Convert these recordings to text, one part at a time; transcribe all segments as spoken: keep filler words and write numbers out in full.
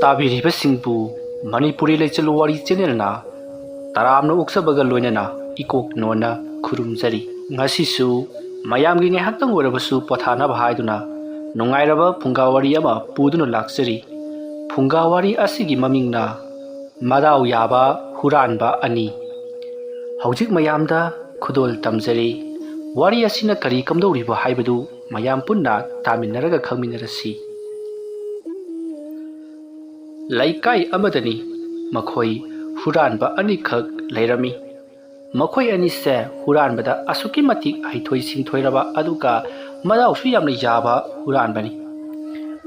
ꯇꯥꯕꯤꯔꯤꯕꯁꯤꯡꯕꯨ ꯃꯅꯤꯄꯨꯔꯤ ꯂꯩꯆꯠꯂꯨ ꯋꯥꯔꯤ ꯆꯦꯅꯦꯜꯅ ꯇꯔꯥꯝꯅ ꯑꯣꯛꯆꯕꯒ ꯂꯣꯏꯅꯅ ꯏꯀꯣꯛ ꯅꯣꯟꯅ ꯈꯨꯔꯨꯝꯖꯔꯤ꯫ ꯉꯁꯤꯁꯨ ꯃꯌꯥꯝꯒꯤ ꯉꯥꯏꯍꯥꯛꯇꯪ ꯑꯣꯏꯔꯕꯁꯨ ꯄꯣꯊꯥꯅꯕ ꯍꯥꯏꯗꯨꯅ ꯅꯨꯡꯉꯥꯏꯔꯕ ꯐꯨꯡꯒꯥ ꯋꯥꯔꯤ ꯑꯃ ꯄꯨꯗꯨꯅ ꯂꯥꯛꯆꯔꯤ꯫ ꯐꯨꯡꯒꯥ ꯋꯥꯔꯤ ꯑꯁꯤꯒꯤ ꯃꯃꯤꯡꯅ ꯃꯗꯥꯎ ꯌꯥꯕ ꯍꯨꯔꯥꯟꯕ ꯑꯅꯤ꯫ ꯍꯧꯖꯤꯛ ꯃꯌꯥꯝꯗ ꯈꯨꯗꯣꯜ ꯇꯝꯖꯔꯤ꯫ ꯋꯥꯔꯤ ꯑꯁꯤꯅ ꯀꯔꯤ ꯀꯝꯗꯧꯔꯤꯕ ꯍꯥꯏꯕꯗꯨ ꯃꯌꯥꯝ ꯄꯨꯟꯅ ꯇꯥꯃꯤꯟꯅꯔꯒ ꯈꯪꯃꯤꯟꯅꯔꯁꯤ꯫ ꯂꯩꯀꯥꯏ ꯑꯃꯗꯅꯤ ꯃꯈꯣꯏ ꯍꯨꯔꯥꯟꯕ ꯑꯅꯤꯈꯛ ꯂꯩꯔꯝꯃꯤ꯫ ꯃꯈꯣꯏ ꯑꯅꯤꯁꯦ ꯍꯨꯔꯥꯟꯕꯗ ꯑꯁꯨꯛꯀꯤ ꯃꯇꯤꯛ ꯍꯩꯊꯣꯏ ꯁꯤꯡꯊꯣꯏꯔꯕ, ꯑꯗꯨꯒ ꯃꯗꯥꯎꯁꯨ ꯌꯥꯝꯅ ꯌꯥꯕ ꯍꯨꯔꯥꯟꯕꯅꯤ꯫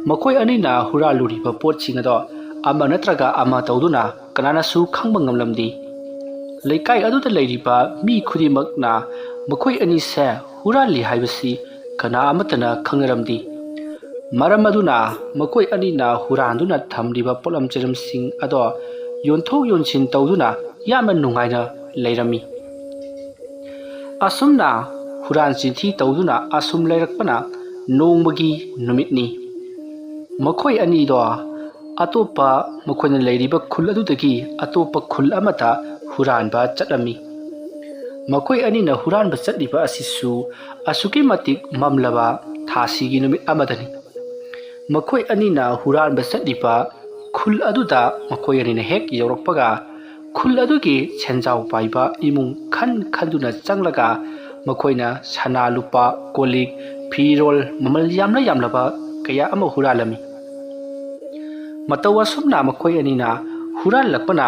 ꯃꯈꯣꯏ ꯑꯅꯤꯅ ꯍꯨꯔꯥꯜꯂꯨꯔꯤꯕ ꯄꯣꯠꯁꯤꯡ ꯑꯗꯣ ꯑꯃ ꯅꯠꯇ꯭ꯔꯒ ꯑꯃ ꯇꯧꯗꯨꯅ ꯀꯅꯥꯅꯁꯨ ꯈꯪꯕ ꯉꯝꯂꯝꯗꯦ꯫ ꯂꯩꯀꯥꯏ ꯑꯗꯨꯗ ꯂꯩꯔꯤꯕ ꯃꯤ ꯈꯨꯗꯤꯡꯃꯛꯅ ꯃꯈꯣꯏ ꯑꯅꯤꯁꯦ ꯍꯨꯔꯥꯜꯂꯤ ꯍꯥꯏꯕꯁꯤ ꯀꯅꯥ ꯑꯃꯠꯇꯅ ꯈꯪꯅꯔꯝꯗꯦ꯫ ꯃꯔꯝ ꯑꯗꯨꯅ ꯃꯈꯣꯏ ꯑꯅꯤꯅ ꯍꯨꯔꯥꯟꯗꯨꯅ ꯊꯝꯂꯤꯕ ꯄꯣꯠꯂꯝ ꯆꯩꯔꯝꯁꯤꯡ ꯑꯗꯣ ꯌꯣꯟꯊꯣꯛ ꯌꯣꯟꯁꯤꯟ ꯇꯧꯗꯨꯅ ꯌꯥꯝꯅ ꯅꯨꯡꯉꯥꯏꯅ ꯂꯩꯔꯝꯃꯤ꯫ ꯑꯁꯨꯝꯅ ꯍꯨꯔꯥꯟ ꯆꯤꯟꯊꯤ ꯇꯧꯗꯨꯅ ꯑꯁꯨꯝ ꯂꯩꯔꯛꯄꯅ ꯅꯣꯡꯃꯒꯤ ꯅꯨꯃꯤꯠꯅꯤ꯫ ꯃꯈꯣꯏ ꯑꯅꯤꯗꯣ ꯑꯇꯣꯞꯄ, ꯃꯈꯣꯏꯅ ꯂꯩꯔꯤꯕ ꯈꯨꯜ ꯑꯗꯨꯗꯒꯤ ꯑꯇꯣꯞꯄ ꯈꯨꯜ ꯑꯃꯗ ꯍꯨꯔꯥꯟꯕ ꯆꯠꯂꯝꯃꯤ꯫ ꯃꯈꯣꯏ ꯑꯅꯤꯅ ꯍꯨꯔꯥꯟꯕ ꯆꯠꯂꯤꯕ ꯑꯁꯤꯁꯨ ꯑꯁꯨꯛꯀꯤ ꯃꯇꯤꯛ ꯃꯝꯂꯕ ꯊꯥꯁꯤꯒꯤ ꯅꯨꯃꯤꯠ ꯑꯃꯗꯅꯤ꯫ ꯃꯈꯣꯏ ꯑꯅꯤꯅ ꯍꯨꯔꯥꯟꯕ ꯆꯠꯂꯤꯕ ꯈꯨꯜ ꯑꯗꯨꯗ ꯃꯈꯣꯏ ꯑꯅꯤꯅ ꯍꯦꯛ ꯌꯧꯔꯛꯄꯒ, ꯈꯨꯜ ꯑꯗꯨꯒꯤ ꯁꯦꯟꯖꯥꯎ ꯄꯥꯏꯕ ꯏꯃꯨꯡ ꯈꯟ ꯈꯟꯗꯨꯅ ꯆꯪꯂꯒ ꯃꯈꯣꯏꯅ ꯁꯅꯥ ꯂꯨꯄꯥ, ꯀꯣꯜꯂꯤꯛ, ꯐꯤꯔꯣꯜ ꯃꯃꯜ ꯌꯥꯝꯂ ꯌꯥꯝꯂꯕ ꯀꯌꯥ ꯑꯃ ꯍꯨꯔꯥꯜꯂꯝꯃꯤ꯫ ꯃꯇꯧ ꯑꯁꯨꯝꯅ ꯃꯈꯣꯏ ꯑꯅꯤꯅ ꯍꯨꯔꯥꯜꯂꯛꯄꯅ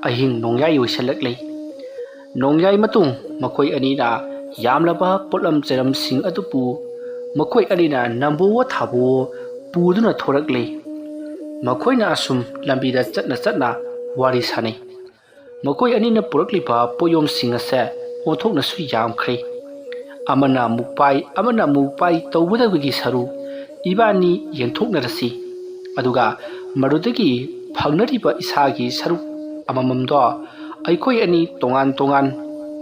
ꯑꯍꯤꯡ ꯅꯣꯡꯌꯥꯏ ꯑꯣꯏꯁꯜꯂꯛꯂꯤ꯫ ꯅꯣꯡꯌꯥꯏ ꯃꯇꯨꯡ ꯃꯈꯣꯏ ꯑꯅꯤꯅ ꯌꯥꯝꯂꯕ ꯄꯣꯠꯂꯝ ꯆꯩꯔꯝꯁꯤꯡ ꯑꯗꯨꯕꯨ ꯃꯈꯣꯏ ꯑꯅꯤꯅ ꯅꯝꯕꯨꯋꯣ ꯊꯥꯕꯨꯋꯣ ꯄꯨꯗꯨꯅ ꯊꯣꯔꯛꯂꯤ꯫ ꯃꯈꯣꯏꯅ ꯑꯁꯨꯝ ꯂꯝꯕꯤꯗ ꯆꯠꯅ ꯆꯠꯅ ꯋꯥꯔꯤ ꯁꯥꯅꯩ꯫ ꯃꯈꯣꯏ ꯑꯅꯤꯅ ꯄꯨꯔꯛꯂꯤꯕ ꯄꯣꯠꯌꯣꯝꯁꯤꯡ ꯑꯁꯦ ꯑꯣꯟꯊꯣꯛꯅꯁꯨ ꯌꯥꯝꯈ꯭ꯔꯦ꯫ ꯑꯃꯅ ꯑꯃꯨꯛ ꯄꯥꯏ, ꯑꯃꯅ ꯑꯃꯨꯛ ꯄꯥꯏ ꯇꯧꯒꯗꯕꯒꯤ ꯁꯔꯨꯛ ꯏꯕꯥꯅꯤ ꯌꯦꯟꯊꯣꯛꯅꯔꯁꯤ꯫ ꯑꯗꯨꯒ ꯃꯗꯨꯗꯒꯤ ꯐꯪꯅꯔꯤꯕ ꯏꯁꯥꯒꯤ ꯁꯔꯨꯛ ꯑꯃꯃꯝꯗꯣ ꯑꯩꯈꯣꯏ ꯑꯅꯤ ꯇꯣꯉꯥꯟ ꯇꯣꯉꯥꯟ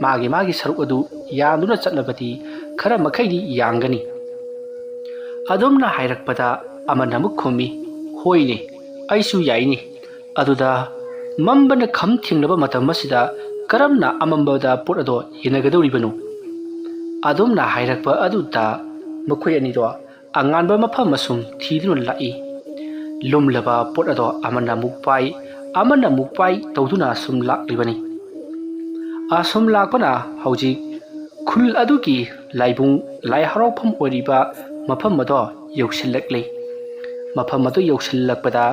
ꯃꯥꯒꯤ ꯃꯥꯒꯤ ꯁꯔꯨꯛ ꯑꯗꯨ ꯌꯥꯟꯗꯨꯅ ꯆꯠꯂꯕꯗꯤ ꯈꯔ ꯃꯈꯩꯗꯤ ꯌꯥꯡꯒꯅꯤ꯫ ꯑꯗꯨꯝꯅ ꯍꯥꯏꯔꯛꯄꯗ ꯑꯃꯅ ꯑꯃꯨꯛ ꯈꯨꯝꯃꯤ, "ꯍꯣꯏꯅꯦ, ꯑꯩꯁꯨ ꯌꯥꯏꯅꯤ꯫ ꯑꯗꯨꯗ ꯃꯝꯕꯅ ꯈꯝ ꯊꯦꯡꯂꯕ ꯃꯇꯝ ꯑꯁꯤꯗ ꯀꯔꯝꯅ ꯑꯃꯝꯕꯗ ꯄꯣꯠ ꯑꯗꯣ ꯌꯦꯟꯅꯒꯗꯧꯔꯤꯕꯅꯣ? ꯑꯗꯨꯝꯅ ꯍꯥꯏꯔꯛꯄ ꯑꯗꯨꯗ ꯃꯈꯣꯏ ꯑꯅꯤꯗꯣ ꯑꯉꯥꯟꯕ ꯃꯐꯝ ꯑꯁꯨꯝ ꯊꯤꯗꯨꯅ ꯂꯥꯛꯏ꯫ ꯂꯨꯝꯂꯕ ꯄꯣꯠ ꯑꯗꯣ ꯑꯃꯅ ꯑꯃꯨꯛ ꯄꯥꯏ, ꯑꯃꯅ ꯑꯃꯨꯛ ꯄꯥꯏ ꯇꯧꯗꯨꯅ ꯁꯨꯝ ꯂꯥꯛꯂꯤꯕꯅꯤ꯫ ꯑꯁꯨꯝ ꯂꯥꯛꯄꯅ ꯍꯧꯖꯤꯛ ꯈꯨꯜ ꯑꯗꯨꯒꯤ ꯂꯥꯏꯕꯨꯡ, ꯂꯥꯏ ꯍꯔꯥꯎꯐꯝ ꯑꯣꯏꯔꯤꯕ ꯃꯐꯝ ꯑꯗꯣ ꯌꯧꯁꯤꯜꯂꯛꯂꯤ꯫ ꯃꯐꯝ ꯑꯗꯨ ꯌꯧꯁꯤꯜꯂꯛꯄꯗ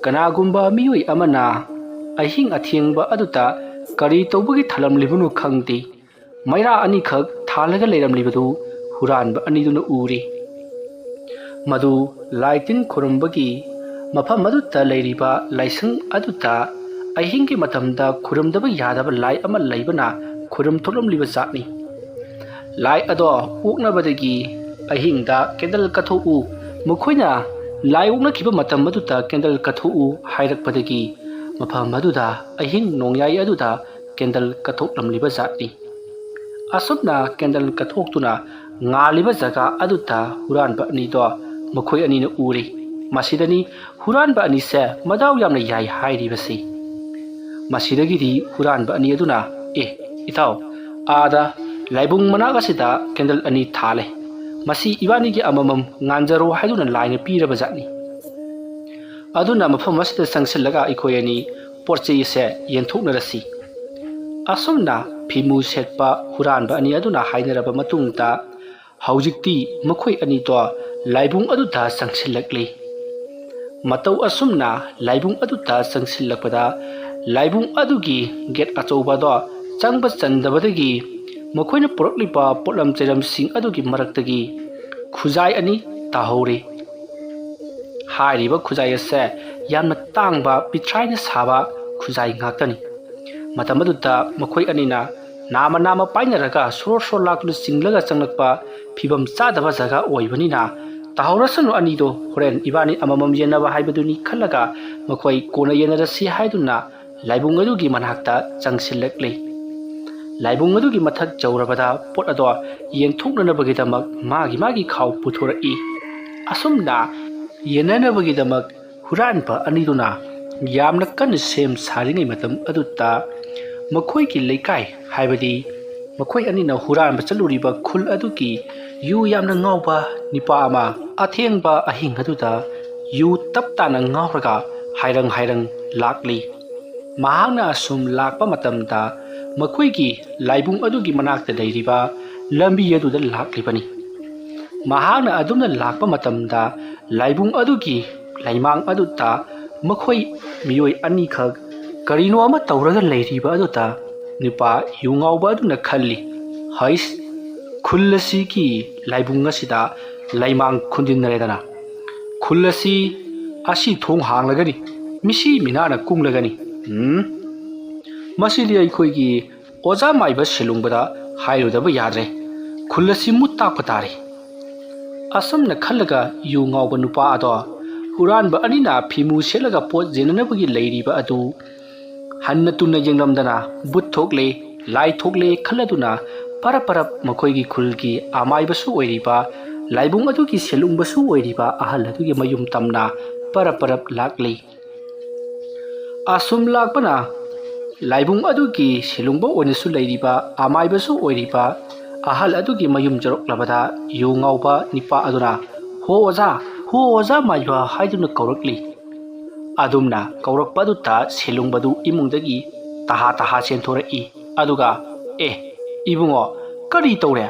ꯀꯅꯥꯒꯨꯝꯕ ꯃꯤꯑꯣꯏ ꯑꯃꯅ ꯑꯍꯤꯡ ꯑꯊꯦꯡꯕ ꯑꯗꯨꯗ ꯀꯔꯤ ꯇꯧꯕꯒꯤ ꯊꯥꯜꯂꯝꯂꯤꯕꯅꯣ ꯈꯪꯗꯦ, ꯃꯩꯔꯥ ꯑꯅꯤꯈꯛ ꯊꯥꯜꯂꯒ ꯂꯩꯔꯝꯂꯤꯕꯗꯨ ꯍꯨꯔꯥꯟꯕ ꯑꯅꯤꯗꯨꯅ ꯎꯔꯤ꯫ ꯃꯗꯨ ꯂꯥꯏ ꯇꯤꯟ ꯈꯨꯔꯨꯝꯕꯒꯤ ꯃꯐꯝ ꯑꯗꯨꯗ ꯂꯩꯔꯤꯕ ꯂꯥꯏꯁꯪ ꯑꯗꯨꯗ ꯑꯍꯤꯡꯒꯤ ꯃꯇꯝꯗ ꯈꯨꯔꯨꯝꯗꯕ ꯌꯥꯗꯕ ꯂꯥꯏ ꯑꯃ ꯂꯩꯕꯅ ꯈꯨꯔꯨꯝ ꯊꯣꯛꯂꯝꯂꯤꯕ ꯖꯥꯠꯅꯤ꯫ ꯂꯥꯏ ꯑꯗꯣ ꯑꯣꯛꯅꯕꯗꯒꯤ ꯑꯍꯤꯡꯗ ꯀꯦꯟꯗꯜ ꯀꯠꯊꯣꯛꯎ, ꯃꯈꯣꯏꯅ ꯂꯥꯏ ꯑꯣꯛꯅꯈꯤꯕ ꯃꯇꯝ ꯑꯗꯨꯗ ꯀꯦꯟꯗꯜ ꯀꯠꯊꯣꯛꯎ ꯍꯥꯏꯔꯛꯄꯗꯒꯤ ꯃꯐꯝ ꯑꯗꯨꯗ ꯑꯍꯤꯡ ꯅꯣꯡꯌꯥꯏ ꯑꯗꯨꯗ ꯀꯦꯟꯗꯜ ꯀꯠꯊꯣꯛꯂꯝꯂꯤꯕ ꯖꯥꯠꯅꯤ꯫ ꯑꯁꯨꯝꯅ ꯀꯦꯟꯗꯜ ꯀꯠꯊꯣꯛꯇꯨꯅ ꯉꯥꯜꯂꯤꯕ ꯖꯒꯥ ꯑꯗꯨꯗ ꯍꯨꯔꯥꯟꯕ ꯑꯅꯤꯗꯣ ꯃꯈꯣꯏ ꯑꯅꯤꯅ ꯎꯔꯦ꯫ ꯃꯁꯤꯗꯅꯤ ꯍꯨꯔꯥꯟꯕ ꯑꯅꯤꯁꯦ ꯃꯗꯥꯎ ꯌꯥꯝꯅ ꯌꯥꯏ ꯍꯥꯏꯔꯤꯕꯁꯤ꯫ ꯃꯁꯤꯗꯒꯤꯗꯤ ꯍꯨꯔꯥꯟꯕ ꯑꯅꯤ ꯑꯗꯨꯅ, "ꯑꯦ, ꯏꯇꯥꯎ, ꯑꯥꯗ ꯂꯥꯏꯕꯨꯡ ꯃꯅꯥꯛ ꯑꯁꯤꯗ ꯀꯦꯟꯗꯜ ꯑꯅꯤ ꯊꯥꯜꯂꯦ, ꯃꯁꯤ ꯏꯕꯥꯅꯤꯒꯤ ꯑꯃꯃꯝ ꯉꯥꯟꯖꯔꯣ" ꯍꯥꯏꯗꯨꯅ ꯂꯥꯏꯅ ꯄꯤꯔꯕ ꯖꯥꯠꯅꯤ꯫ ꯑꯗꯨꯅ ꯃꯐꯝ ꯑꯁꯤꯗ ꯆꯪꯁꯤꯜꯂꯒ ꯑꯩꯈꯣꯏ ꯑꯅꯤ ꯄꯣꯠ ꯆꯩ ꯑꯁꯦ ꯌꯦꯟꯊꯣꯛꯅꯔꯁꯤ꯫ ꯑꯁꯨꯝꯅ ꯐꯤꯃꯨ ꯁꯦꯠꯄ ꯍꯨꯔꯥꯟꯕ ꯑꯅꯤ ꯑꯗꯨꯅ ꯍꯥꯏꯅꯔꯕ ꯃꯇꯨꯡꯗ ꯍꯧꯖꯤꯛꯇꯤ ꯃꯈꯣꯏ ꯑꯅꯤꯗꯣ ꯂꯥꯏꯕꯨꯡ ꯑꯗꯨꯗ ꯆꯪꯁꯤꯜꯂꯛꯂꯤ꯫ ꯃꯇꯧ ꯑꯁꯨꯝꯅ ꯂꯥꯏꯕꯨꯡ ꯑꯗꯨꯗ ꯆꯪꯁꯤꯜꯂꯛꯄꯗ ꯂꯥꯏꯕꯨꯡ ꯑꯗꯨꯒꯤ ꯒꯦꯠ ꯑꯆꯧꯕꯗꯣ ꯆꯪꯕ ꯆꯟꯗꯕꯗꯒꯤ ꯃꯈꯣꯏꯅ ꯄꯨꯔꯛꯂꯤꯕ ꯄꯣꯠꯂꯝ ꯆꯩꯔꯝꯁꯤꯡ ꯑꯗꯨꯒꯤ ꯃꯔꯛꯇꯒꯤ ꯈꯨꯖꯥꯏ ꯑꯅꯤ ꯇꯥꯍꯧꯔꯤ꯫ ꯍꯥꯏꯔꯤꯕ ꯈꯨꯖꯥꯏ ꯑꯁꯦ ꯌꯥꯝꯅ ꯇꯥꯡꯕ ꯄꯤꯊ꯭ꯔꯥꯏꯅ ꯁꯥꯕ ꯈꯨꯖꯥꯏ ꯉꯥꯛꯇꯅꯤ꯫ ꯃꯇꯝ ꯑꯗꯨꯗ ꯃꯈꯣꯏ ꯑꯅꯤꯅ ꯅꯥꯝꯃ ꯅꯥꯝꯃ ꯄꯥꯏꯅꯔꯒ ꯁꯣꯔꯣ ꯁꯣꯔꯣ ꯂꯥꯛꯇꯨꯅ ꯆꯤꯡꯂꯒ ꯆꯪꯂꯛꯄ ꯐꯤꯕꯝ ꯆꯥꯗꯕ ꯖꯒꯥ ꯑꯣꯏꯕꯅꯤꯅ, "ꯇꯥꯍꯧꯔꯁꯅꯨ ꯑꯅꯤꯗꯣ, ꯍꯣꯔꯦꯟ ꯏꯕꯥꯅꯤ ꯑꯃꯃꯝ ꯌꯦꯟꯅꯕ ꯍꯥꯏꯕꯗꯨꯅꯤ" ꯈꯜꯂꯒ ꯃꯈꯣꯏ "ꯀꯣꯟꯅ ꯌꯦꯟꯅꯔꯁꯤ" ꯍꯥꯏꯗꯨꯅ ꯂꯥꯏꯕꯨꯡ ꯑꯗꯨꯒꯤ ꯃꯅꯥꯛꯇ ꯆꯪꯁꯤꯜꯂꯛꯂꯤ꯫ ꯂꯥꯏꯕꯨꯡ ꯑꯗꯨꯒꯤ ꯃꯊꯛ ꯌꯧꯔꯕꯗ ꯄꯣꯠ ꯑꯗꯣ ꯌꯦꯟꯊꯣꯛꯅꯅꯕꯒꯤꯗꯃꯛ ꯃꯥꯒꯤ ꯃꯥꯒꯤ ꯈꯥꯎ ꯄꯨꯊꯣꯔꯛꯏ꯫ ꯑꯁꯨꯝꯅ ꯌꯦꯟꯅꯅꯕꯒꯤꯗꯃꯛ ꯍꯨꯔꯥꯟꯕ ꯑꯅꯤꯗꯨꯅ ꯌꯥꯝꯅ ꯀꯟꯅ ꯁꯦꯝ ꯁꯥꯔꯤꯉꯩ ꯃꯇꯝ ꯑꯗꯨꯗ, ꯃꯈꯣꯏꯒꯤ ꯂꯩꯀꯥꯏ, ꯍꯥꯏꯕꯗꯤ ꯃꯈꯣꯏ ꯑꯅꯤꯅ ꯍꯨꯔꯥꯟꯕ ꯆꯠꯂꯨꯔꯤꯕ ꯈꯨꯜ ꯑꯗꯨꯒꯤ ꯌꯨ ꯌꯥꯝꯅ ꯉꯥꯎꯕ ꯅꯨꯄꯥ ꯑꯃ ꯑꯊꯦꯡꯕ ꯑꯍꯤꯡ ꯑꯗꯨꯗ ꯌꯨ ꯇꯞ ꯇꯥꯅ ꯉꯥꯎꯔꯒ ꯍꯥꯏꯔꯪ ꯍꯥꯏꯔꯪ ꯂꯥꯛꯂꯤ꯫ ꯃꯍꯥꯛꯅ ꯑꯁꯨꯝ ꯂꯥꯛꯄ ꯃꯇꯝꯗ, ꯃꯈꯣꯏꯒꯤ ꯂꯥꯏꯕꯨꯡ ꯑꯗꯨꯒꯤ ꯃꯅꯥꯛꯇ ꯂꯩꯔꯤꯕ ꯂꯝꯕꯤ ꯑꯗꯨꯗ ꯂꯥꯛꯂꯤꯕꯅꯤ꯫ ꯃꯍꯥꯛꯅ ꯑꯗꯨꯝꯅ ꯂꯥꯛꯄ ꯃꯇꯝꯗ, ꯂꯥꯏꯕꯨꯡ ꯑꯗꯨꯒꯤ ꯂꯩꯃꯥꯡ ꯑꯗꯨꯗ ꯃꯈꯣꯏ ꯃꯤꯑꯣꯏ ꯑꯅꯤꯈꯛ ꯀꯔꯤꯅꯣ ꯑꯃ ꯇꯧꯔꯒ ꯂꯩꯔꯤꯕ ꯑꯗꯨꯗ ꯅꯨꯄꯥ ꯌꯨ ꯉꯥꯎꯕ ꯑꯗꯨꯅ ꯈꯜꯂꯤ, "ꯍꯩꯁ, ꯈꯨꯜ ꯑꯁꯤꯒꯤ ꯂꯥꯏꯕꯨꯡ ꯑꯁꯤꯗ ꯂꯩꯃꯥꯡ ꯈꯨꯟꯗꯤꯟꯅꯔꯦꯗꯅ꯫ ꯈꯨꯜ ꯑꯁꯤ, ꯑꯁꯤ ꯊꯣꯡ ꯍꯥꯡꯂꯒꯅꯤ, ꯃꯤꯁꯤ ꯃꯤꯅꯥꯅ ꯀꯨꯡꯂꯒꯅꯤ꯫ ꯎꯝ, ꯃꯁꯤꯗꯤ ꯑꯩꯈꯣꯏꯒꯤ ꯑꯣꯖꯥ ꯃꯥꯏꯕ ꯁꯦꯂꯨꯡꯕꯗ ꯍꯥꯏꯔꯨꯗꯕ ꯌꯥꯗ꯭ꯔꯦ꯫ ꯈꯨꯜ ꯑꯁꯤ ꯃꯨꯠ ꯇꯥꯛꯄ ꯇꯥꯔꯦ"꯫ ꯑꯁꯨꯝꯅ ꯈꯜꯂꯒ ꯌꯨ ꯉꯥꯎꯕ ꯅꯨꯄꯥ ꯑꯗꯣ ꯍꯨꯔꯥꯟꯕ ꯑꯅꯤꯅ ꯐꯤꯃꯨ ꯁꯦꯠꯂꯒ ꯄꯣꯠ ꯌꯦꯟꯅꯅꯕꯒꯤ ꯂꯩꯔꯤꯕ ꯑꯗꯨ ꯍꯟꯅ ꯇꯨꯟꯅ ꯌꯦꯡꯂꯝꯗꯅ, ꯚꯨꯠ ꯊꯣꯛꯂꯦ, ꯂꯥꯏ ꯊꯣꯛꯂꯦ ꯈꯜꯂꯗꯨꯅ, ꯄꯔꯞ ꯄꯔꯞ ꯃꯈꯣꯏꯒꯤ ꯈꯨꯜꯒꯤ ꯑꯃꯥꯏꯕꯁꯨ ꯑꯣꯏꯔꯤꯕ, ꯂꯥꯏꯕꯨꯡ ꯑꯗꯨꯒꯤ ꯁꯦꯂꯨꯡꯕꯁꯨ ꯑꯣꯏꯔꯤꯕ ꯑꯍꯜ ꯑꯗꯨꯒꯤ ꯃꯌꯨꯝ ꯇꯝꯅ ꯄꯔꯞ ꯄꯔꯞ ꯂꯥꯛꯂꯤ꯫ ꯑꯁꯨꯝ ꯂꯥꯛꯄꯅ ꯂꯥꯏꯕꯨꯡ ꯑꯗꯨꯒꯤ ꯁꯦꯂꯨꯡꯕ ꯑꯣꯏꯅꯁꯨ ꯂꯩꯔꯤꯕ, ꯑꯃꯥꯏꯕꯁꯨ ꯑꯣꯏꯔꯤꯕ ꯑꯍꯜ ꯑꯗꯨꯒꯤ ꯃꯌꯨꯝ ꯌꯧꯔꯛꯂꯕꯗ, ꯌꯨ ꯉꯥꯎꯕ ꯅꯤꯄꯥ ꯑꯗꯨꯅ, "ꯍꯣ ꯑꯣꯖꯥ, ꯍꯣ ꯑꯣꯖꯥ ꯃꯥꯏꯕ" ꯍꯥꯏꯗꯨꯅ ꯀꯧꯔꯛꯂꯤ꯫ ꯑꯗꯨꯝꯅ ꯀꯧꯔꯛꯄ ꯑꯗꯨꯗ ꯁꯦꯂꯨꯡꯕꯗꯨ ꯏꯃꯨꯡꯗꯒꯤ ꯇꯍꯥ ꯇꯍꯥ ꯆꯦꯟꯊꯣꯔꯛꯏ꯫ ꯑꯗꯨꯒ, "ꯑꯦ, ꯏꯕꯨꯡꯉꯣ, ꯀꯔꯤ ꯇꯧꯔꯦ?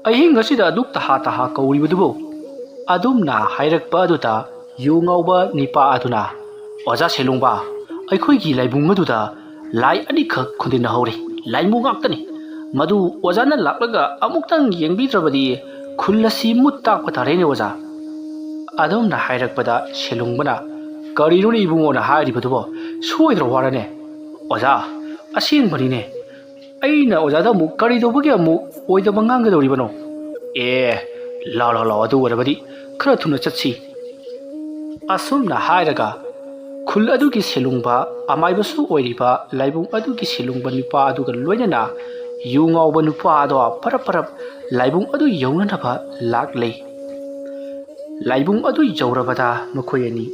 ꯑꯍꯤꯡ ꯑꯁꯤꯗ ꯑꯗꯨꯛ ꯇꯍꯥ ꯇꯍꯥ ꯀꯧꯔꯤꯕꯗꯨꯕꯨ?" ꯑꯗꯨꯝꯅ ꯍꯥꯏꯔꯛꯄ ꯑꯗꯨꯗ ꯌꯨ ꯉꯥꯎꯕ ꯅꯤꯄꯥ ꯑꯗꯨꯅ, "ꯑꯣꯖꯥ ꯁꯦꯂꯨꯡꯕ, ꯑꯩꯈꯣꯏꯒꯤ ꯂꯥꯏꯕꯨꯡ ꯑꯗꯨꯗ ꯂꯥꯏ ꯑꯅꯤꯈꯛ ꯈꯨꯟꯗꯤꯟꯅꯍꯧꯔꯤ, ꯂꯥꯏꯃꯨ ꯉꯥꯛꯇꯅꯤ꯫ ꯃꯗꯨ ꯑꯣꯖꯥꯅ ꯂꯥꯛꯂꯒ ꯑꯃꯨꯛꯇꯪ ꯌꯦꯡꯕꯤꯗ꯭ꯔꯕꯗꯤ ꯈꯨꯜ ꯑꯁꯤ ꯃꯨꯠ ꯇꯥꯛꯄ ꯇꯥꯔꯦꯅꯦ ꯑꯣꯖꯥ"꯫ ꯑꯗꯨꯝꯅ ꯍꯥꯏꯔꯛꯄꯗ ꯁꯦꯂꯨꯡꯕꯅ, "ꯀꯔꯤꯅꯣꯅꯦ ꯏꯕꯨꯡꯉꯣꯅ ꯍꯥꯏꯔꯤꯕꯗꯨꯕꯣ? ꯁꯣꯏꯗ꯭ꯔ ꯋꯥꯔꯅꯦ?" "ꯑꯣꯖꯥ, ꯑꯁꯦꯡꯕꯅꯤꯅꯦ꯫ ꯑꯩꯅ ꯑꯣꯖꯥꯗ ꯑꯃꯨꯛ ꯀꯔꯤ ꯇꯧꯕꯒꯤ ꯑꯃꯨꯛ ꯑꯣꯏꯗꯕ ꯉꯥꯡꯒꯗꯧꯔꯤꯕꯅꯣ?" "ꯑꯦ, ꯂꯥꯎ, ꯂꯥꯎ, ꯂꯥꯎ, ꯑꯗꯨ ꯑꯣꯏꯔꯕꯗꯤ ꯈꯔ ꯊꯨꯅ ꯆꯠꯁꯤ"꯫ ꯑꯁꯨꯝꯅ ꯍꯥꯏꯔꯒ ꯈꯨꯜ ꯑꯗꯨꯒꯤ ꯁꯦꯂꯨꯡꯕ, ꯑꯃꯥꯏꯕꯁꯨ ꯑꯣꯏꯔꯤꯕ ꯂꯥꯏꯕꯨꯡ ꯑꯗꯨꯒꯤ ꯁꯦꯂꯨꯡꯕ ꯅꯨꯄꯥ ꯑꯗꯨꯒ ꯂꯣꯏꯅꯅ ꯌꯨ ꯉꯥꯎꯕ ꯅꯨꯄꯥ ꯑꯗꯣ ꯄꯔꯞ ꯄꯔꯞ ꯂꯥꯏꯕꯨꯡ ꯑꯗꯨ ꯌꯧꯅꯅꯕ ꯂꯥꯛꯂꯦ꯫ ꯂꯥꯏꯕꯨꯡ ꯑꯗꯨ ꯌꯧꯔꯕꯗ ꯃꯈꯣꯏ ꯑꯅꯤ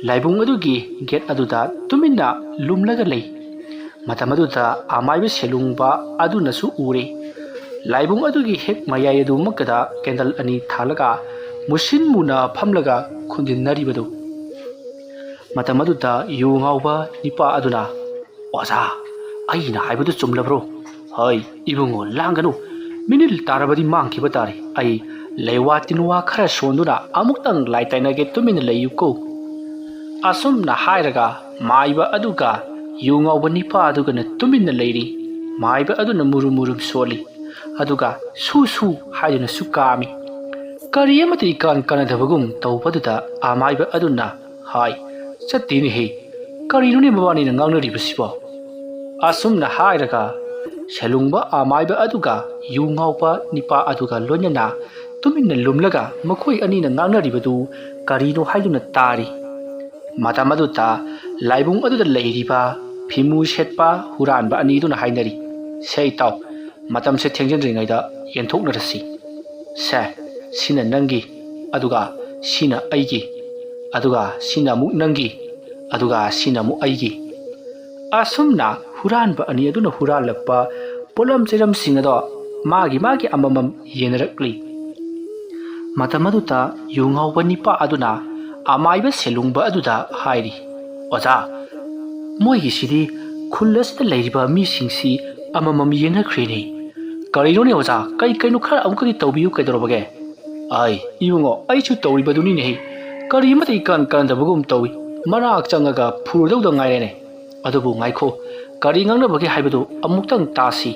ꯂꯥꯏꯕꯨꯡ ꯑꯗꯨꯒꯤ ꯒꯦꯠ ꯑꯗꯨꯗ ꯇꯨꯃꯤꯟꯅ ꯂꯨꯝꯂꯒ ꯂꯩ꯫ ꯃꯇꯝ ꯑꯗꯨꯗ ꯑꯃꯥꯏꯕ ꯁꯦꯂꯨꯡꯕ ꯑꯗꯨꯅꯁꯨ ꯎꯔꯦ꯫ ꯂꯥꯏꯕꯨꯡ ꯑꯗꯨꯒꯤ ꯍꯦꯛ ꯃꯌꯥꯏ ꯑꯗꯨꯃꯛꯇꯗ ꯀꯦꯟꯗꯜ ꯑꯅꯤ ꯊꯥꯜꯂꯒ ꯃꯨꯁꯤꯟ ꯃꯨꯅ ꯐꯝꯂꯒ ꯈꯨꯟꯗꯤꯟꯅꯔꯤꯕꯗꯨ꯫ ꯃꯇꯝ ꯑꯗꯨꯗ ꯌꯨ ꯉꯥꯎꯕ ꯅꯤꯄꯥ ꯑꯗꯨꯅ, "ꯑꯣꯖꯥ, ꯑꯩꯅ ꯍꯥꯏꯕꯗꯨ ꯆꯨꯝꯂꯕ꯭ꯔꯣ?" "ꯍꯣꯏ, ꯏꯕꯨꯡꯉꯣ, ꯂꯥꯡꯒꯅꯨ꯫ ꯃꯤꯅꯤꯜ ꯇꯥꯔꯕꯗꯤ ꯃꯥꯡꯈꯤꯕ ꯇꯥꯔꯦ꯫ ꯑꯩ ꯂꯩꯋꯥ ꯇꯤꯟꯋꯥ ꯈꯔ ꯁꯣꯟꯗꯨꯅ ꯑꯃꯨꯛꯇꯪ ꯂꯥꯏ ꯇꯥꯏꯅꯒꯦ, ꯇꯨꯃꯤꯟꯅ ꯂꯩꯌꯨꯀꯣ꯫" ꯑꯁꯨꯝꯅ ꯍꯥꯏꯔꯒ ꯃꯥꯏꯕ ꯑꯗꯨꯒ ꯌꯨ ꯉꯥꯎꯕ ꯅꯤꯄꯥ ꯑꯗꯨꯒꯅ ꯇꯨꯃꯤꯟꯅ ꯂꯩꯔꯤ꯫ ꯃꯥꯏꯕ ꯑꯗꯨꯅ ꯃꯨꯔꯨꯝ ꯃꯨꯔꯨꯝ ꯁꯣꯜꯂꯤ, ꯑꯗꯨꯒ ꯁꯨ ꯁꯨ ꯍꯥꯏꯗꯨꯅꯁꯨ ꯀꯥꯝꯃꯤ꯫ ꯀꯔꯤ ꯑꯃꯠꯇ ꯏꯀꯥꯟ ꯀꯥꯟꯅꯗꯕꯒꯨꯝ ꯇꯧꯕꯗꯨꯗ ꯑꯃꯥꯏꯕ ꯑꯗꯨꯅ ꯍꯥꯏ, "ꯆꯠꯇꯦꯅꯦꯍꯦ, ꯀꯔꯤꯅꯣꯅꯦ ꯃꯕꯥꯅꯤꯅ ꯉꯥꯡꯅꯔꯤꯕꯁꯤꯕꯣ?" ꯑꯁꯨꯝꯅ ꯍꯥꯏꯔꯒ ꯁꯦꯂꯨꯡꯕ ꯑꯃꯥꯏꯕ ꯑꯗꯨꯒ ꯌꯨ ꯉꯥꯎꯕ ꯅꯤꯄꯥ ꯑꯗꯨꯒ ꯂꯣꯏꯅꯅ ꯇꯨꯃꯤꯟꯅ ꯂꯨꯝꯂꯒ ꯃꯈꯣꯏ ꯑꯅꯤꯅ ꯉꯥꯡꯅꯔꯤꯕꯗꯨ ꯀꯔꯤꯅꯣ ꯍꯥꯏꯗꯨꯅ ꯇꯥꯔꯤ꯫ ꯃꯇꯝ ꯑꯗꯨꯗ ꯂꯥꯏꯕꯨꯡ ꯑꯗꯨꯗ ꯂꯩꯔꯤꯕ ꯐꯤꯃꯨ ꯁꯦꯠꯄ ꯍꯨꯔꯥꯟꯕ ꯑꯅꯤꯗꯨꯅ ꯍꯥꯏꯅꯔꯤ, "ꯁꯦ ꯏꯇꯥꯎ, ꯃꯇꯝꯁꯦ ꯊꯦꯡꯖꯤꯟꯗ꯭ꯔꯤꯉꯩꯗ ꯌꯦꯟꯊꯣꯛꯅꯔꯁꯤ꯫ ꯁꯦ, ꯁꯤꯅ ꯅꯪꯒꯤ, ꯑꯗꯨꯒ ꯁꯤꯅ ꯑꯩꯒꯤ, ꯑꯗꯨꯒ ꯁꯤꯅ ꯑꯃꯨꯛ ꯅꯪꯒꯤ, ꯑꯗꯨꯒ ꯁꯤꯅ ꯑꯃꯨꯛ ꯑꯩꯒꯤ꯫" ꯑꯁꯨꯝꯅ ꯍꯨꯔꯥꯟꯕ ꯑꯅꯤ ꯑꯗꯨꯅ ꯍꯨꯔꯥꯜꯂꯛꯄ ꯄꯣꯠꯂꯝ ꯆꯩꯔꯝꯁꯤꯡ ꯑꯗꯣ ꯃꯥꯒꯤ ꯃꯥꯒꯤ ꯑꯃꯃꯝ ꯌꯦꯟꯅꯔꯛꯂꯤ꯫ ꯃꯇꯝ ꯑꯗꯨꯗ ꯌꯨ ꯉꯥꯎꯕ ꯅꯤꯄꯥ ꯑꯗꯨꯅ ꯑꯃꯥꯏꯕ ꯁꯦꯂꯨꯡꯕ ꯑꯗꯨꯗ ꯍꯥꯏꯔꯤ, "ꯑꯣꯖꯥ, ꯃꯣꯏꯒꯤꯁꯤꯗꯤ ꯈꯨꯜ ꯑꯁꯤꯗ ꯂꯩꯔꯤꯕ ꯃꯤꯁꯤꯡꯁꯤ ꯑꯃꯃꯝ ꯌꯦꯟꯅꯈ꯭ꯔꯦꯅꯦ꯫ ꯀꯔꯤꯅꯣꯅꯦ ꯑꯣꯖꯥ, ꯀꯩ ꯀꯩꯅꯣ ꯈꯔ ꯑꯃꯨꯛꯀꯗꯤ ꯇꯧꯕꯤꯌꯨ, ꯀꯩꯗꯧꯔꯕꯒꯦ?" "ꯑꯥꯏ, ꯏꯕꯨꯡꯉꯣ, ꯑꯩꯁꯨ ꯇꯧꯔꯤꯕꯗꯨꯅꯤꯅꯦꯍꯦ꯫ ꯀꯔꯤ ꯑꯃꯠꯇ ꯏꯀꯥꯟ ꯀꯥꯟꯗꯕꯒꯨꯝ ꯇꯧꯏ꯫ ꯃꯅꯥꯛ ꯆꯪꯉꯒ ꯐꯨꯔꯗꯧꯗ ꯉꯥꯏꯔꯦꯅꯦ꯫ ꯑꯗꯨꯕꯨ ꯉꯥꯏꯈꯣ, ꯀꯔꯤ ꯉꯥꯡꯅꯕꯒꯦ ꯍꯥꯏꯕꯗꯨ ꯑꯃꯨꯛꯇꯪ ꯇꯥꯁꯤ꯫"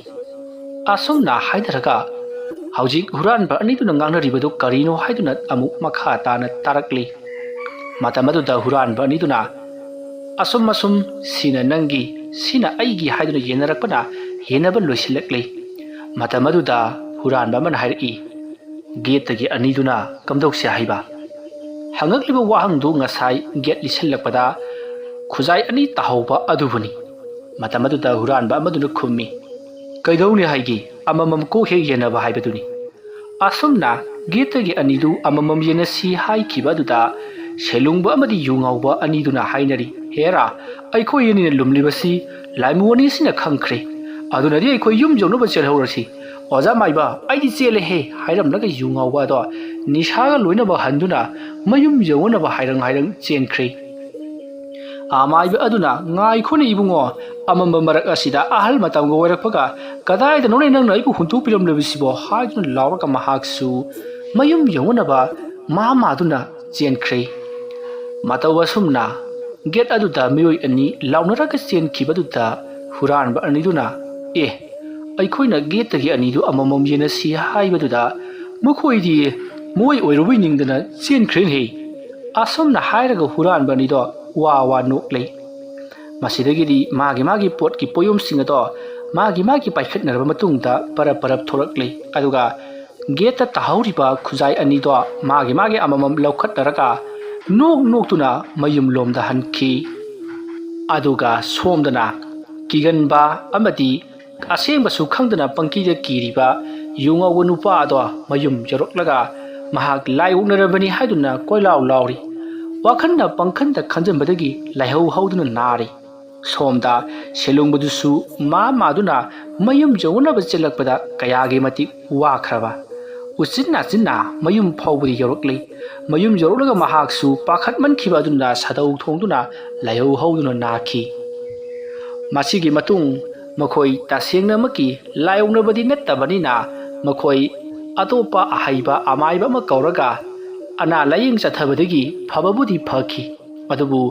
ꯑꯁꯨꯝꯅ ꯍꯥꯏꯅꯔꯒ ꯍꯧꯖꯤꯛ ꯍꯨꯔꯥꯟꯕ ꯑꯅꯤꯗꯨꯅ ꯉꯥꯡꯅꯔꯤꯕꯗꯨ ꯀꯔꯤꯅꯣ ꯍꯥꯏꯗꯨꯅ ꯑꯃꯨꯛ ꯃꯈꯥ ꯇꯥꯅ ꯇꯥꯔꯛꯂꯤ꯫ ꯃꯇꯝ ꯑꯗꯨꯗ ꯍꯨꯔꯥꯟꯕ ꯑꯅꯤꯗꯨꯅ ꯑꯁꯨꯝ ꯑꯁꯨꯝ, "ꯁꯤꯅ ꯅꯪꯒꯤ, ꯁꯤꯅ ꯑꯩꯒꯤ" ꯍꯥꯏꯗꯨꯅ ꯌꯦꯟꯅꯔꯛꯄꯅ ꯌꯦꯟꯅꯕ ꯂꯣꯏꯁꯤꯜꯂꯛꯂꯤ꯫ ꯃꯇꯝ ꯑꯗꯨꯗ ꯍꯨꯔꯥꯟꯕ ꯑꯃꯅ ꯍꯥꯏꯔꯛꯏ, "ꯒꯦꯠꯇꯒꯤ ꯑꯅꯤꯗꯨꯅ ꯀꯝꯗꯧꯁꯦ ꯍꯥꯏꯕ?" ꯍꯪꯉꯛꯂꯤꯕ ꯋꯥꯍꯪꯗꯨ ꯉꯁꯥꯏ ꯒꯦꯠ ꯂꯤꯁꯤꯜꯂꯛꯄꯗ ꯈꯨꯖꯥꯏ ꯑꯅꯤ ꯇꯥꯍꯧꯕ ꯑꯗꯨꯕꯨꯅꯤ꯫ ꯃꯇꯝ ꯑꯗꯨꯗ ꯍꯨꯔꯥꯟꯕ ꯑꯃꯗꯨꯅ ꯈꯨꯝꯃꯤ, "ꯀꯩꯗꯧꯅꯤ ꯍꯥꯏꯒꯦ, ꯑꯃꯃꯝ ꯀꯣꯛ ꯍꯦꯛ ꯌꯦꯟꯅꯕ ꯍꯥꯏꯕꯗꯨꯅꯤ꯫" ꯑꯁꯨꯝꯅ ꯒꯦꯠꯇꯒꯤ ꯑꯅꯤꯗꯨ ꯑꯃꯃꯝ ꯌꯦꯟꯅꯁꯤ ꯍꯥꯏꯈꯤꯕ ꯑꯗꯨꯗ ꯁꯦꯂꯨꯡꯕ ꯑꯃꯗꯤ ꯌꯨ ꯉꯥꯎꯕ ꯑꯅꯤꯗꯨꯅ ꯍꯥꯏꯅꯔꯤ, "ꯍꯦꯔꯥ, ꯑꯩꯈꯣꯏ ꯑꯅꯤꯅ ꯂꯨꯝꯂꯤꯕꯁꯤ ꯂꯥꯏꯃꯨ ꯑꯅꯤꯁꯤꯅ ꯈꯪꯈ꯭ꯔꯦ꯫ ꯑꯗꯨꯅꯗꯤ ꯑꯩꯈꯣꯏ ꯌꯨꯝ ꯌꯧꯅꯕ ꯆꯦꯜꯍꯧꯔꯁꯤ꯫ ꯑꯣꯖꯥ ꯃꯥꯏꯕ, ꯑꯩꯗꯤ ꯆꯦꯜꯂꯦꯍꯦ" ꯍꯥꯏꯔꯝꯂꯒ ꯌꯨ ꯉꯥꯎꯕ ꯑꯗꯣ ꯅꯤꯁꯥꯒ ꯂꯣꯏꯅꯕ ꯍꯟꯗꯨꯅ ꯃꯌꯨꯝ ꯌꯧꯅꯕ ꯍꯥꯏꯔꯪ ꯍꯥꯏꯔꯪ ꯆꯦꯟꯈ꯭ꯔꯦ꯫ ꯑꯃꯥꯏꯕ ꯑꯗꯨꯅ, "ꯉꯥꯏꯈꯣꯅꯦ ꯏꯕꯨꯡꯉꯣ, ꯑꯃꯝꯕ ꯃꯔꯛ ꯑꯁꯤꯗ ꯑꯍꯜ ꯃꯇꯝꯒ ꯑꯣꯏꯔꯛꯄꯒ ꯀꯗꯥꯏꯗꯅꯣꯅꯦ ꯅꯪꯅ ꯑꯩꯕꯨ ꯍꯨꯟꯗꯣꯛꯄꯤꯔꯝꯂꯤꯕꯁꯤꯕꯣ?" ꯍꯥꯏꯗꯨꯅ ꯂꯥꯎꯔꯒ ꯃꯍꯥꯛꯁꯨ ꯃꯌꯨꯝ ꯌꯧꯅꯅꯕ ꯃꯥ ꯃꯥꯗꯨꯅ ꯆꯦꯟꯈ꯭ꯔꯦ꯫ ꯃꯇꯧ ꯑꯁꯨꯝꯅ ꯒꯦꯠ ꯑꯗꯨꯗ ꯃꯤꯑꯣꯏ ꯑꯅꯤ ꯂꯥꯎꯅꯔꯒ ꯆꯦꯟꯈꯤꯕꯗꯨꯗ ꯍꯨꯔꯥꯟꯕ ꯑꯅꯤꯗꯨꯅ, "ꯑꯦ, ꯑꯩꯈꯣꯏꯅ ꯒꯦꯠꯇꯒꯤ ꯑꯅꯤꯗꯨ ꯑꯃꯃꯝ ꯌꯦꯟꯅꯁꯤ" ꯍꯥꯏꯕꯗꯨꯗ ꯃꯈꯣꯏꯗꯤ ꯃꯣꯏ ꯑꯣꯏꯔꯨꯕꯩ ꯅꯤꯡꯗꯅ ꯆꯦꯟꯈ꯭ꯔꯦꯅꯦ꯫ ꯑꯁꯨꯝꯅ ꯍꯥꯏꯔꯒ ꯍꯨꯔꯥꯟꯕ ꯑꯅꯤꯗꯣ ꯋꯥ ꯋꯥ ꯅꯣꯛꯂꯦ꯫ ꯃꯁꯤꯗꯒꯤꯗꯤ ꯃꯥꯒꯤ ꯃꯥꯒꯤ ꯄꯣꯠꯀꯤ ꯄꯣꯌꯣꯝꯁꯤꯡ ꯑꯗꯣ ꯃꯥꯒꯤ ꯃꯥꯒꯤ ꯄꯥꯏꯈꯠꯅꯔꯕ ꯃꯇꯨꯡꯗ ꯄꯔꯞ ꯄꯔꯞ ꯊꯣꯛꯂꯛꯂꯦ꯫ ꯑꯗꯨꯒ ꯒꯦꯠꯇ ꯇꯥꯍꯧꯔꯤꯕ ꯈꯨꯖꯥꯏ ꯑꯅꯤꯗꯣ ꯃꯥꯒꯤ ꯃꯥꯒꯤ ꯑꯃꯃꯝ ꯂꯧꯈꯠꯅꯔꯒ ꯅꯣꯛ ꯅꯣꯛꯇꯨꯅ ꯃꯌꯨꯝꯂꯣꯝꯗ ꯍꯟꯈꯤ꯫ ꯑꯗꯨꯒ ꯁꯣꯝꯗꯅ ꯀꯤꯒꯟꯕ ꯑꯃꯗꯤ ꯑꯁꯦꯡꯕꯁꯨ ꯈꯪꯗꯅ ꯄꯪꯀꯤꯗ ꯀꯤꯔꯤꯕ ꯌꯨ ꯉꯧꯕ ꯅꯨꯄꯥ ꯑꯗꯣ ꯃꯌꯨꯝ ꯌꯧꯔꯛꯂꯒ ꯃꯍꯥꯛ ꯂꯥꯏ ꯑꯣꯛꯅꯔꯕꯅꯤ ꯍꯥꯏꯗꯨꯅ ꯀꯣꯏꯂꯥꯎ ꯂꯥꯎꯔꯤ꯫ ꯋꯥꯈꯜꯅ ꯄꯪꯈꯟꯗ ꯈꯟꯖꯟꯕꯗꯒꯤ ꯂꯥꯏꯍꯧ ꯍꯧꯗꯨꯅ ꯅꯥꯔꯤ꯫ ꯁꯣꯝꯗ ꯁꯦꯂꯨꯡꯕꯗꯨꯁꯨ ꯃꯥ ꯃꯥꯗꯨꯅ ꯃꯌꯨꯝ ꯌꯧꯅꯅꯕ ꯆꯦꯜꯂꯛꯄꯗ ꯀꯌꯥꯒꯤ ꯃꯇꯤꯛ ꯋꯥꯈ꯭ꯔꯕ꯫ ꯎꯆꯤꯟ ꯅꯥꯆꯤꯟꯅ ꯃꯌꯨꯝ ꯐꯥꯎꯕꯗꯤ ꯌꯧꯔꯛꯂꯤ꯫ ꯃꯌꯨꯝ ꯌꯧꯔꯛꯂꯒ ꯃꯍꯥꯛꯁꯨ ꯄꯥꯈꯠꯃꯟꯈꯤꯕ ꯑꯗꯨꯅ ꯁꯥꯗꯧ ꯊꯣꯡꯗꯨꯅ ꯂꯥꯏꯍꯧ ꯍꯧꯗꯨꯅ ꯅꯥꯈꯤ꯫ ꯃꯁꯤꯒꯤ ꯃꯇꯨꯡ ꯃꯈꯣꯏ ꯇꯁꯦꯡꯅꯃꯛꯀꯤ ꯂꯥꯏꯑꯣꯛꯅꯕꯗꯤ ꯅꯠꯇꯕꯅꯤꯅ ꯃꯈꯣꯏ ꯑꯇꯣꯞꯄ ꯑꯍꯩꯕ ꯑꯃꯥꯏꯕ ꯑꯃ ꯀꯧꯔꯒ ꯑꯅꯥ ꯂꯥꯏꯌꯦꯡ ꯆꯠꯊꯕꯗꯒꯤ ꯐꯕꯕꯨꯗꯤ ꯐꯈꯤ꯫ ꯑꯗꯨꯕꯨ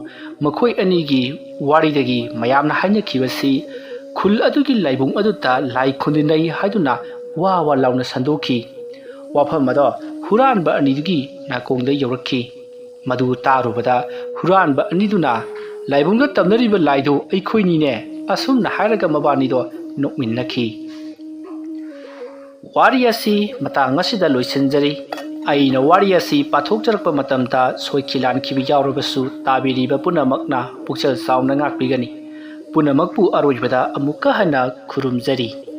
ꯃꯈꯣꯏ ꯑꯅꯤꯒꯤ ꯋꯥꯔꯤꯗꯒꯤ ꯃꯌꯥꯝꯅ ꯍꯥꯏꯅꯈꯤꯕꯁꯤ ꯈꯨꯜ ꯑꯗꯨꯒꯤ ꯂꯥꯏꯕꯨꯡ ꯑꯗꯨꯗ ꯂꯥꯏ ꯈꯨꯟꯗꯤꯟꯅꯩ ꯍꯥꯏꯗꯨꯅ ꯋꯥ ꯋꯥ ꯂꯥꯎꯅ ꯁꯟꯗꯣꯛꯈꯤ꯫ ꯋꯥꯐꯝ ꯑꯗꯣ ꯍꯨꯔꯥꯟꯕ ꯑꯅꯤꯗꯨꯒꯤ ꯅꯥꯀꯣꯡꯗ ꯌꯧꯔꯛꯈꯤ꯫ ꯃꯗꯨ ꯇꯥꯔꯨꯕꯗ ꯍꯨꯔꯥꯟꯕ ꯑꯅꯤꯗꯨꯅ, "ꯂꯥꯏꯕꯨꯡꯗ ꯇꯝꯅꯔꯤꯕ ꯂꯥꯏꯗꯨ ꯑꯩꯈꯣꯏꯅꯤꯅꯦ" ꯑꯁꯨꯝꯅ ꯍꯥꯏꯔꯒ ꯃꯕꯥꯅꯤꯗꯣ ꯅꯣꯛꯃꯤꯟꯅꯈꯤ꯫ ꯋꯥꯔꯤ ꯑꯁꯤ ꯃꯇꯥꯡ ꯑꯁꯤꯗ ꯂꯣꯏꯁꯤꯟꯖꯔꯤ꯫ ꯑꯩꯅ ꯋꯥꯔꯤ ꯑꯁꯤ ꯄꯥꯊꯣꯛꯆꯔꯛꯄ ꯃꯇꯝꯗ ꯁꯣꯏꯈꯤ ꯂꯥꯟꯈꯤꯕ ꯌꯥꯎꯔꯕꯁꯨ ꯇꯥꯕꯤꯔꯤꯕ ꯄꯨꯝꯅꯃꯛꯅ ꯄꯨꯛꯆꯦꯜ ꯆꯥꯎꯅ ꯉꯥꯛꯄꯤꯒꯅꯤ꯫ ꯄꯨꯝꯅꯃꯛꯄꯨ ꯑꯔꯣꯏꯕꯗ ꯑꯃꯨꯛꯀ ꯍꯟꯅ ꯈꯨꯔꯨꯝꯖꯔꯤ꯫